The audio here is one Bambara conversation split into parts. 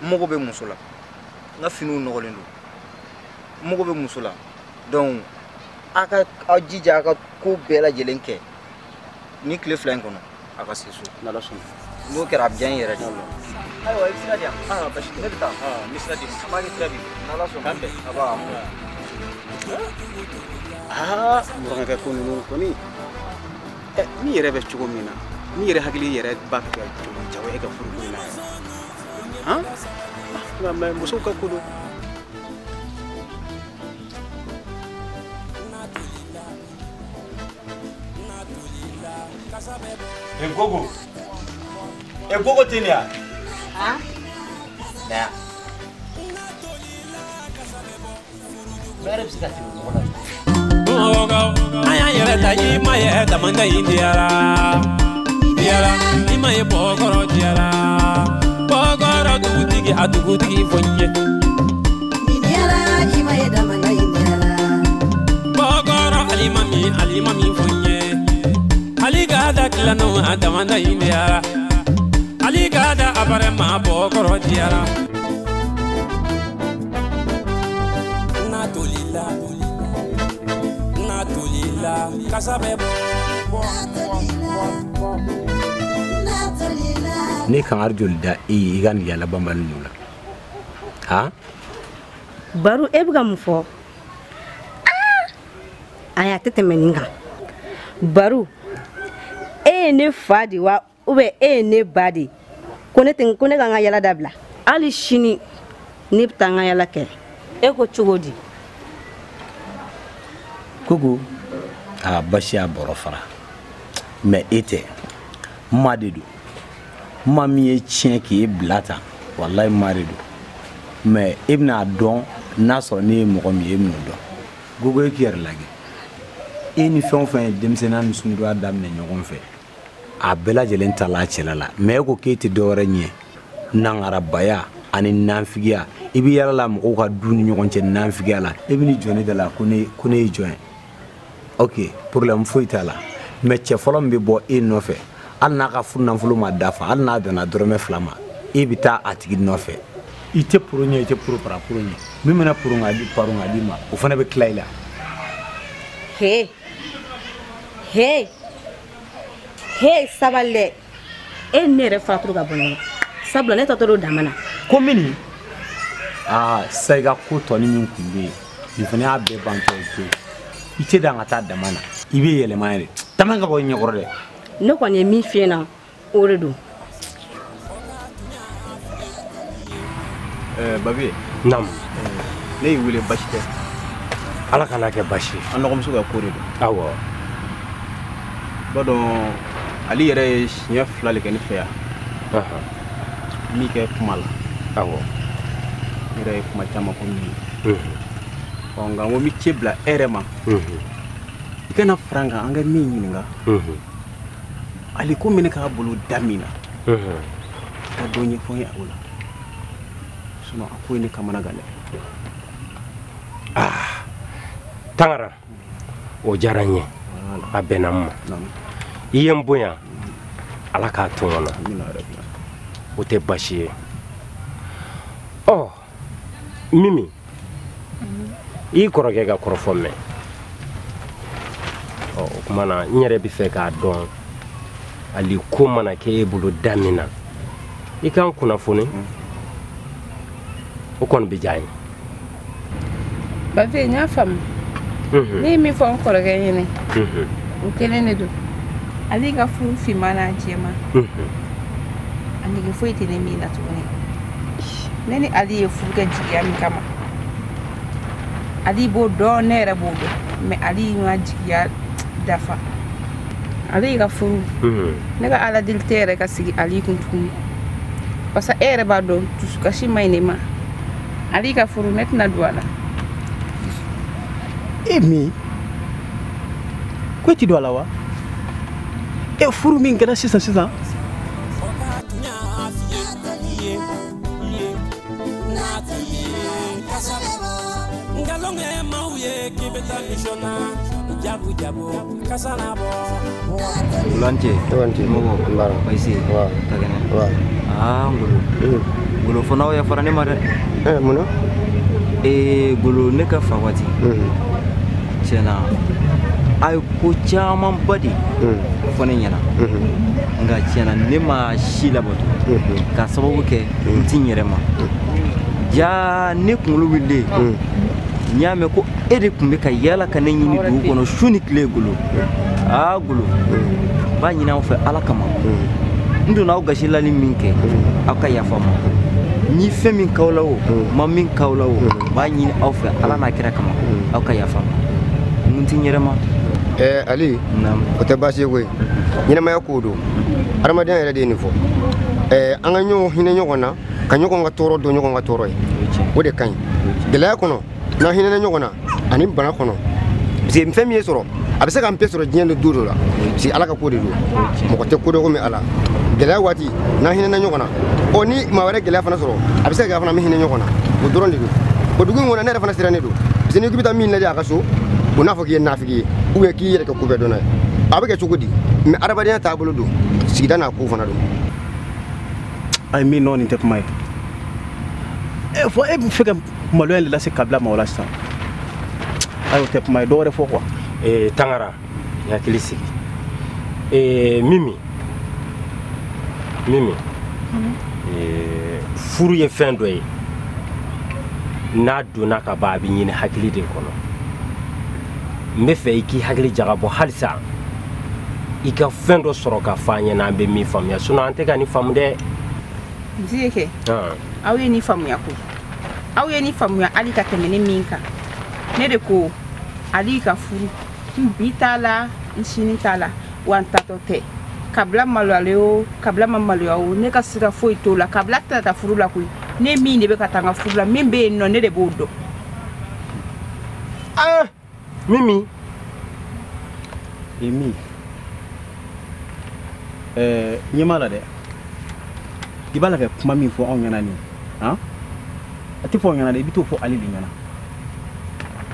N mago bɛ muso la. N ka finiw nɔgɔlen don. N mago bɛ muso la. Donc a ka aw jija a ka ko bɛɛ lajɛlen kɛ ni tile 2 in kɔnɔ a ka se so. N'Ala sɔnna. N'o kɛra a bɛ diya n yɛrɛ de. Ayiwa i bɛ sira di yan. Aa basi tɛ. Ne bɛ taa. Aa n bɛ sira di. An b'a kɛ sira di. N'Ala sɔnna. K'an bɛn. A b'a. Aa n burankɛ ko ninnu kɔni. Ɛ ni yɛrɛ bɛ cogo min na, ni yɛrɛ hakili yɛrɛ b'a fɛ ka jago e ka furu ko in na yɛrɛ. Han? Nka mɛ musow ka ko don. E gogo. E gogo tɛ nin ya? Han? Na yan. Mɛ yɛrɛ bɛ se ka tɛmɛ mɔgɔ la cogo di? An y'an yɛrɛ ta i ma ye damanda in diyara. Diyara i ma ye bɔkɔrɔ diyara. Bɔkɔrɔ dugutigi a dugutigi fɔ n ye. Ni diyara i ma ye damanda in diyara. Bɔkɔrɔ alimami alimami fɔ n ye. Ali ka da tilanu a damanda in diyara. Ali ka da apare ma bɔkɔrɔ diyara. Na tolila. Na tolila kasa bɛ bɔ. Ne kan joli da e ye i ka nin yala banbali ninnu la. Han? Baro e bɛ ka mun fɔ? Ayi a tɛ tɛmɛ nin kan. Baro e ye ne fa de wa ou bien e ye ne ba de? Ko ne tɛ ko ne ka n ka yala dabila. Hali sini ne bɛ taa n ka yala kɛ. E ko cogo di? Gogo a basi y'a bɔrɔ fara. Mɛ e tɛ. Ma de don. Ma min ye tiɲɛ k'e bila tan walayi ma de don. Mɛ e bɛna dɔn n'a sɔrɔ ne ye mɔgɔ min ye e bɛn'o dɔn. Gogo e k'i yɛrɛ lajɛ. E ni fɛn o fɛn ye denmisɛnninya ni sunkuruya daminɛ ɲɔgɔn fɛ a bɛɛ lajɛlen taala a cɛla la. Mɛ e ko k'e tɛ dɔwɛrɛ ɲɛ nangarabaya ani nanfigiya. I bɛ yala la mɔgɔw ka du ni ɲɔgɔn cɛ nanfigiya la. E bɛ n'i jɔ ne da la ko ne ye jɔn ye. Ok problème foyi t'a la. Mɛ cɛ fɔlɔ min bɛ bɔ e nɔfɛ hali n'a ka furu nafolo ma dafa hali n'a bɛnna dɔrɔmɛ 2 ma e bɛ taa a tigi nɔfɛ. I tɛ poro ɲɛ i tɛ poro para poro ɲɛ. Min bɛna poro ka di paro ka d'i ma o fana bɛ tila i la. He he he sabali dɛ. E ni ne yɛrɛ faratɔ ka bɔ ɲɔgɔn na. Sabula ne taatɔ don dama na. Ko mini? Aa sisan i ka ko tɔnin min tun bɛ yen nin fana y'a bɛɛ bantɔ ye pewu. I tɛ dan ka taa dama na. I bɛ yɛlɛma yɛrɛ. Dama ka bɔ i ɲɛkɔrɔ dɛ. Ne kɔni ye min f'i ɲɛna o de don. Babi. Naamu. Ne y'i wele basi tɛ. Ala kana kɛ basi ye. An dɔgɔmuso ka ko de don. Awɔ. I b'a dɔn ale yɛrɛ ye siɲɛ 2 de kɛ ne fɛ yan. Min kɛ kuma la. Awɔ. Ne yɛrɛ ye kuma caman fɔ min ye. Ɔ nka n ko n bɛ ci bila e yɛrɛ ma. I kana fara n kan an ka min ɲininka. Ale ko minɛ k'a bolo da min na. Ka dɔ ɲɛfɔ n ye o la. Sinon a ko ye ne kamana gan dɛ. Ah Tangara o diyara n ye. A bɛnna n ma. I ye n bonya Ala k'a to n kɔnɔ. O tɛ baasi ye. Ɔ Mimi i kɔrɔkɛ ka kɔrɔfɔ mɛn. Ɔ o tuma na n yɛrɛ bɛ fɛ k'a dɔn ali ko mana kɛ e bolo da min na i k'an kunnafoni o kɔni bɛ diya n ye. Bafe n y'a faamu. Ne ye min fɔ n kɔrɔkɛ ɲɛna o kelen de don. Ale ka furu finman n'a jɛman a nege foyi tɛ ne min na tuguni. Ne ni Ali ye furu kɛ jigiya min kama Ali b'o dɔn ne yɛrɛ b'o dɔn mɛ Ali ma jigiya dafa. Ale ka furu ne ka Ala deli tɛ yɛrɛ ka sigi Ali kun tuguni parce que e yɛrɛ b'a dɔn dusukasi ma ɲi ne ma. Ali ka furu ne tɛna don a la. E min ko e ti don a la wa? E furu min kɛra sisan sisan. Ngolo an ce. An ce. Mɔgɔ. N bara. Baasi. Wa. Ka kɛnɛ. Wa. Aa Ngolo. Golo fo n'aw yafara ne ma dɛ. Mun na? Golo ne ka fa waati. Tiɲɛna a ye ko camanba de fɔ ne ɲɛna. Nka tiɲɛna ne ma si labato. K'a sababu kɛ n ti n yɛrɛ ma. Ja ne kunkolo wulilen. N y'a mɛn ko e de tun bɛ ka yaala ka ne ɲini dugu kɔnɔ su ni tile Golo. Aa Golo, n b'a ɲini aw fɛ Ala kama. N donna aw gasi lali min kɛ, aw ka yafa n ma. N ye fɛn min k'aw la o, n ma min k'aw la o, n b'a ɲini aw fɛ Ala n'a kira kama, aw ka yafa n ma. N ti n yɛrɛ ma. Ali, o tɛ baasi ye koyi. Ɲɛnamaya ko don. Adamadenya yɛrɛ de ye nin fɔ. An ka ɲɔgɔn hinɛ ɲɔgɔn na, ka ɲɔgɔn ka tɔɔrɔ dɔn ɲɔgɔn ka tɔɔrɔ ye. O de ka ɲi. Gɛlɛya kɔnɔ, n'an hinɛna ɲɔgɔn na ani bana kɔnɔ, parce que fɛn min ye sɔrɔ, a bɛ se k'an bɛɛ sɔrɔ diɲɛ don dɔ la. Parce que Ala ka ko de don. Mɔgɔ tɛ ko dɔn komi Ala. Gɛlɛya waati, n'an hinɛna ɲɔgɔn na, ɔ ni maa wɛrɛ gɛlɛya fana sɔrɔ, a bɛ se ka kɛ a fana bɛ hinɛ ɲɔgɔn na. O dɔrɔn de don. O dugu in kɔnɔ, ne yɛrɛ fana sirannen don. Parce que n'i k'i bɛ taa min lajɛ a ka so, o n'a fɔ k'i ye nafigi ye, ou bien k'i yɛrɛ kɛ ko bɛɛ dɔnna ye. A bɛ kɛ cogo di? Mais adamadenya taabolo don, sigida n'a ko fana don. Ayi min nɔ nin tɛ kuma ye. Fɔ e bɛ fɛ ka maloya de lase kabila ma o la sisan. Ayi o tɛ kuma ye, dɔ wɛrɛ fɔ quoi. Tangara, i hakili sigi. Mimi. Mimi. Furu ye fɛn dɔ ye. N'a donna ka ban a bɛ ɲini hakili de kɔnɔ. N bɛ fɛ i k'i hakili jagabɔ halisa. I ka fɛn dɔ sɔrɔ ka fɔ an ɲɛna an bɛ min faamuya, sinon an tɛ ka nin faamu dɛ. Nziye kɛ. Aw ye nin faamuya koyi. Aw ye nin faamuya hali ka tɛmɛ ne min kan. Ne de ko Ali ka furu, n bi t'a la, n sini t'a la, wa n tatɔ tɛ. Kabila maloyalen o, kabila ma maloya o, ne ka sira foyi t'o la. Kabila tɛna taa furu la koyi. Ne min de bɛ ka taa n ka furu la, min bɛ yen nɔ, ne de b'o dɔn. Mimi. Mimi. Ɲɛ b'a la dɛ. I b'a la ka kuma min fɔ anw ɲɛna nin ye, han? A tɛ fɔ anw ɲɛna dɛ, i bɛ t'o fɔ ale de ɲɛna.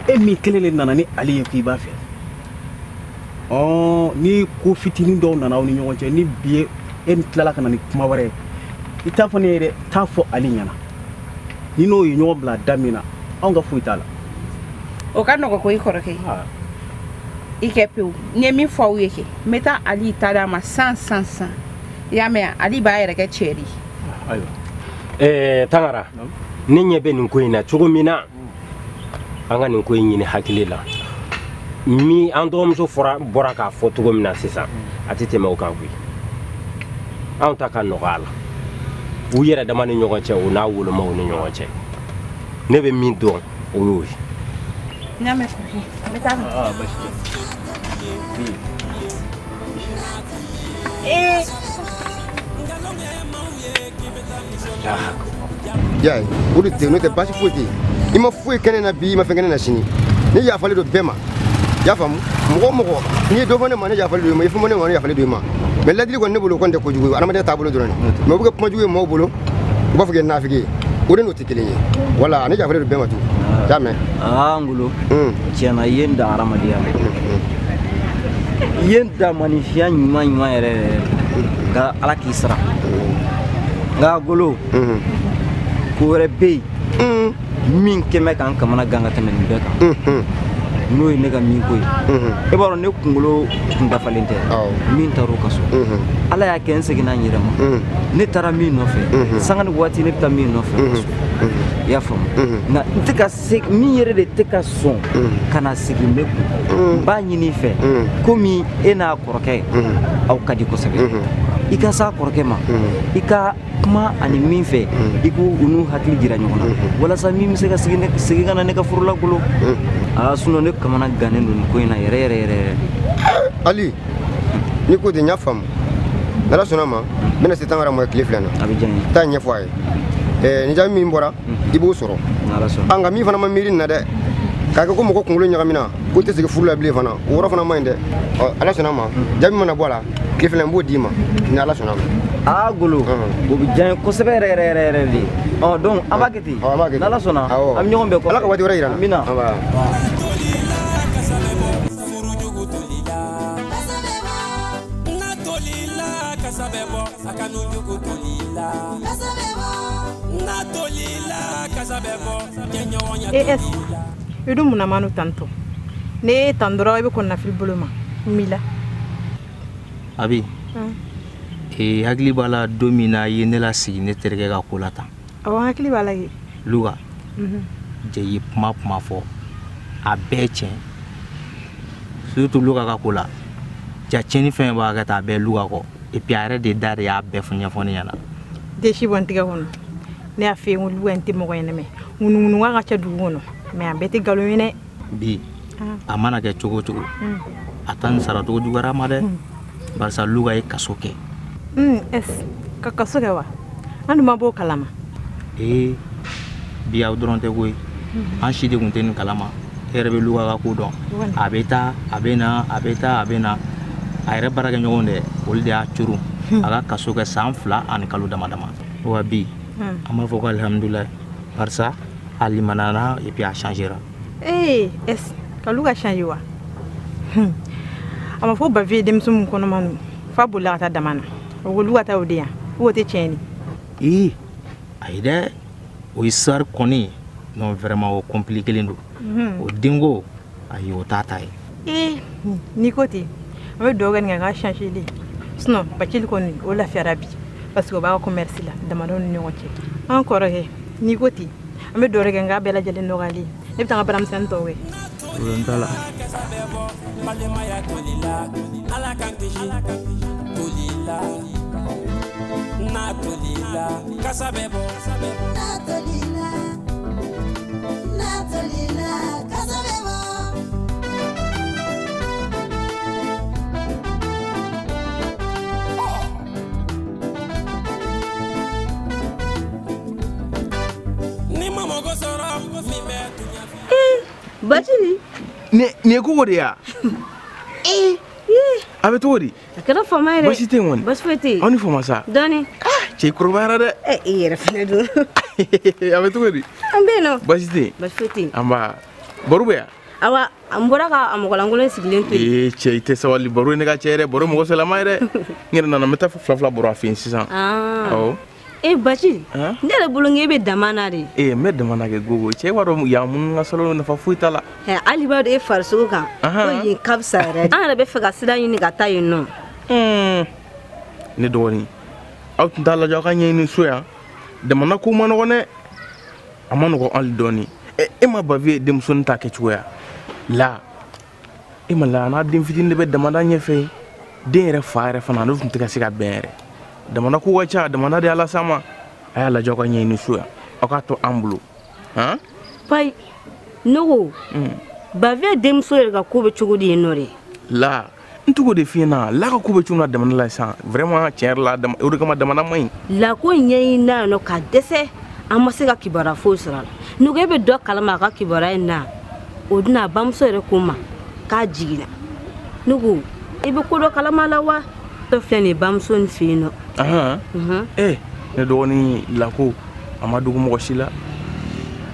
E min kelen de nana ni ale ye k'i b'a fɛ. Ni ko fitinin dɔw nana aw ni ɲɔgɔn cɛ, ni bi ye e ni tilala ka na ni kuma wɛrɛ ye, i t'a fɔ ne ye dɛ, t'a fɔ ale ɲɛna. Ni n'o ye ɲɔgɔn bila da min na, anw ka foyi t'a la. O ka nɔgɔn koyi kɔrɔkɛ. I kɛ pewu. N ye min fɔ aw ye kɛ, n bɛ taa Ali ta d'a ma san san san. I y'a mɛn, Ali b'a yɛrɛ kɛ cɛ de ye. Ayiwa. Tangara, ne ɲɛ bɛ nin ko in na cogo min na, an ka nin ko in ɲini hakili la. Min an dɔgɔmuso bɔra k'a fɔ cogo min na sisan, a tɛ tɛmɛ o kan koyi. Anw ta ka nɔgɔ a la. U yɛrɛ dama ni ɲɔgɔn cɛ, u n'a wolomaw ni ɲɔgɔn cɛ. Ne bɛ min dɔn, o y'o ye. N y'a mɛn kɔrɔkɛ, n bɛ taa. Baasi tɛ. Ya ye, o de tɛ, n'o tɛ baasi foyi tɛ yen. I ma foyi kɛ ne na bi, i ma fɛn kɛ ne na sini. Ne yafalen don bɛɛ ma. I y'a faamu? Mɔgɔ o mɔgɔ, n'i ye dɔ fɔ ne ma, ne yafalen don i ma. I fɛn fɔ ne ma, ne yafalen don i ma. Mais ladili kɔni ne bolo, o kɔni tɛ kojugu ye. Adamadenya taabolo dɔrɔn de. Mais o bɛ kɛ kuma jugu ye maaw bolo, u b'a fɔ k'i ye nafigi ye. O de n'o tɛ kelen ye. Wala, ne yafalen don bɛɛ ma tun. I y'a mɛn? Ngolo, tiɲɛna i ye n dan hadamadenya la. I ye n dan maninfinya ɲuman ɲuman yɛrɛ yɛrɛ. Nka Ala k'i sara. Nka Golo, ko wɛrɛ bɛ yen min kɛn bɛ k'an kamana gan ka tɛmɛ nin bɛɛ kan. N'o ye ne ka min ko ye. E b'a dɔn ne kunkolo kun dafalen tɛ. Min taar'o ka so. Ala y'a kɛ n seginna n yɛrɛ ma. Ne taara min nɔfɛ. Sanga ni waati ne bɛ taa min nɔfɛ o ka so. I y'a faamu? Nka n tɛ ka se min yɛrɛ de tɛ ka sɔn ka na segin ne kun. N b'a ɲini i fɛ komi e n'a kɔrɔkɛ aw ka di kosɛbɛ. I ka s'a kɔrɔkɛ ma. I ka kuma ani min fɛ, i k'u n'u hakili jira ɲɔgɔn na. Walasa min bɛ se ka segin ka na ne ka furu la Golo. Sinon ne kamana gannen don nin ko in na yɛrɛ yɛrɛ yɛrɛ. Ali, n'i ko ten n y'a faamu. N'Ala sɔnna ma, n bɛna se Tangara ma tile fila in na. A bɛ diya n ye. Taa ɲɛfɔ a ye. Ni jaabi min bɔra, i b'o sɔrɔ. N'Ala sɔnna. Nka min fana ma miiri nin na dɛ, k'a kɛ ko mɔgɔ kunkolo ɲagamina, ko tɛ segin furu la bilen fana, o yɔrɔ fana man ɲi dɛ. Ala sɔnna ma, jaabi mana bɔ a la, tile fila in n b'o d'i ma, ni Ala sɔnna ma. Golo, o bɛ diya n ye kosɛbɛ yɛrɛ yɛrɛ yɛrɛ yɛrɛ de. Donc an b'a kɛ ten. N'Ala sɔnna, an bɛ ɲɔgɔn bɛn kɔfɛ. Ala ka waati wɛrɛ yira n na. Amina. Kasa bɛ bɔ, a ka nujugu toli la. Eh, i dun munna ma n'u tantɔ ne ye tan dɔrɔn i bɛ kɔnɔnafili bolo ma n b'i la. Abi ee hakili b'a la don min na i ye ne lasigi ne terikɛ ka ko la tan. Awɔ n hakili b'a la ye. Luka jɛ i ye kuma fɔ a bɛɛ tiɲɛ surtout Luka ka ko la ja tiɲɛni fɛn b'a kɛ tan a bɛɛ Luka kɔ et puis a yɛrɛ de da de y'a bɛɛ ɲɛfɔ ne ɲɛna. Den si bɔ n tigɛ kɔnɔ ne y'a f'i ye n ko Luka in tɛ mɔgɔ ɲɛnɛmɛ ŋunuŋunukan ka ca dugu kɔnɔ mais a bɛɛ tɛ nkalon ye dɛ. Bi a mana kɛ cogo o cogo a ta nin sara cogo juguyara a ma dɛ barisa Luka ye kaso kɛ. Es ka kaso kɛ wa an dun ma bɔ o kalama. Ee bi aw dɔrɔn tɛ koyi an si de tun tɛ nin kalama e yɛrɛ bɛ Luka ka ko dɔn a bɛ taa a bɛ na a bɛ taa a bɛ na a yɛrɛ baarakɛɲɔgɔn dɛ olu de y'a coron a ka kaso kɛ san 2 ani kalo dama dama wa bi an b'a fɔ ko alihamudulilayi barisa a limanana et puis a changera. Ee es ka Luka changer wa a ma fɔ Bafi ye denmuso min kɔnɔma don f'a bolila ka taa dama na o ko Luka ta o de yan o tɛ tiɲɛ ye. Ee ayi dɛ o histoire kɔni non vraiment o compliqué len don o denko ayi o t'a ta ye. Ee n'i ko ten an bɛ dugawu kɛ nin ka changer de sinon Bacili kɔni o lafiyara bi parce que o b'a ka commerce la damadaw ni ɲɔgɔn cɛ an kɔrɔkɛ n'i ko ten an bɛ dugawu kɛ n k'a bɛɛ lajɛlen nɔgɔyalen ne bɛ taa n ka baaramisɛnnin tɔw kɛ. Problème t'a la. Bacili. Nin ye kogo de ye wa? Ee a bɛ cogo di? A kɛra faama ye dɛ. Baasi tɛ yen kɔni. Baasi foyi tɛ yen. Aw ni faama sa. Dɔɔni. Cɛ i kɔrɔbayara dɛ. Ɛ i yɛrɛ fana dun. A bɛ cogo di? An bɛ yen nɔ. Baasi tɛ yen. Baasi foyi tɛ yen. Anba baro bɛ yan? Awa n bɔra ka a mɔgɔlankolon sigilen to yen. Ee cɛ i tɛ sabali baro ye ne ka cɛ yɛrɛ baro mɔgɔ sɛlama ye dɛ. N yɛrɛ nana n bɛ taa fila baro a fɛ yen sisan. Awɔ. E Bacili ne yɛrɛ bolo n k'e bɛ dama na de. Ee n bɛ dama na kɛ gogo cɛ b'a dɔn yan minnu ka salon nafa foyi t'a la. Hali b'a dɔn e farisogo kan ko yen ka fisa yɛrɛ an yɛrɛ bɛ fɛ ka sira ɲini ka taa yen nɔ. Ne dɔgɔnin aw tun t'a lajɛ aw ka ɲɛɲini so yan jamana ko ma nɔgɔn dɛ a ma nɔgɔn hali dɔɔni e ma Bafi ye denmusonin ta kɛcogoya la e ma la a n'a den fitinin de bɛ damada ɲɛfɛ yen den yɛrɛ fa yɛrɛ fana n'o tun tɛ ka se ka bɛn yɛrɛ. Damana ko ka ca damana de ala sama a y'a lajɛ aw ka ɲɛɲini so yan aw k'a to an bolo han. Payi ne ko Bafi denmuso yɛrɛ ka ko bɛ cogo di yen nɔ de. La n t'o de f'i ɲɛna la ka ko bɛ cogo min na damana la sisan vraiment tiɲɛ yɛrɛ la o de kama damana man ɲi. La ko ɲɛɲini na yan nɔ ka dɛsɛ an ma se ka kibaruya foyi sɔrɔ a la ne ko e bɛ dɔ kalama a ka kibaruya in na o dun a bamuso yɛrɛ ko n ma k'a jiginna ne ko i bɛ ko dɔ kalama la wa. Tɔ filɛ nin ye bamuso nin fɛ yen nɔ. Ee ne dɔgɔnin lako a ma dogo mɔgɔ si la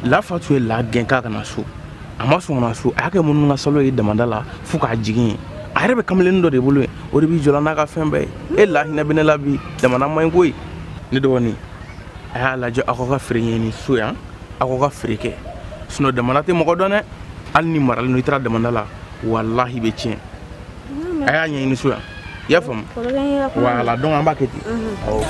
la fa tun ye la gɛn k'a ka na so a ma sɔn ka na so a y'a kɛ minnu ka salo ye damada la fo k'a jigin yen a yɛrɛ bɛ kamalennin dɔ de bolo yen o de b'i jɔ la n'a ka fɛn bɛɛ ye e la hinɛ bɛ ne la bi jamana man ɲi koyi ne dɔgɔnin a y'a lajɛ aw ka feere ɲini so yan aw ka feere kɛ sinon jamana tɛ mɔgɔ dɔn dɛ hali ni maralen don i taara damada la walahi bɛ tiɲɛ a y'a ɲɛɲini so yan. I y'a faamu voilà donc an b'a kɛ ten. Awɔ.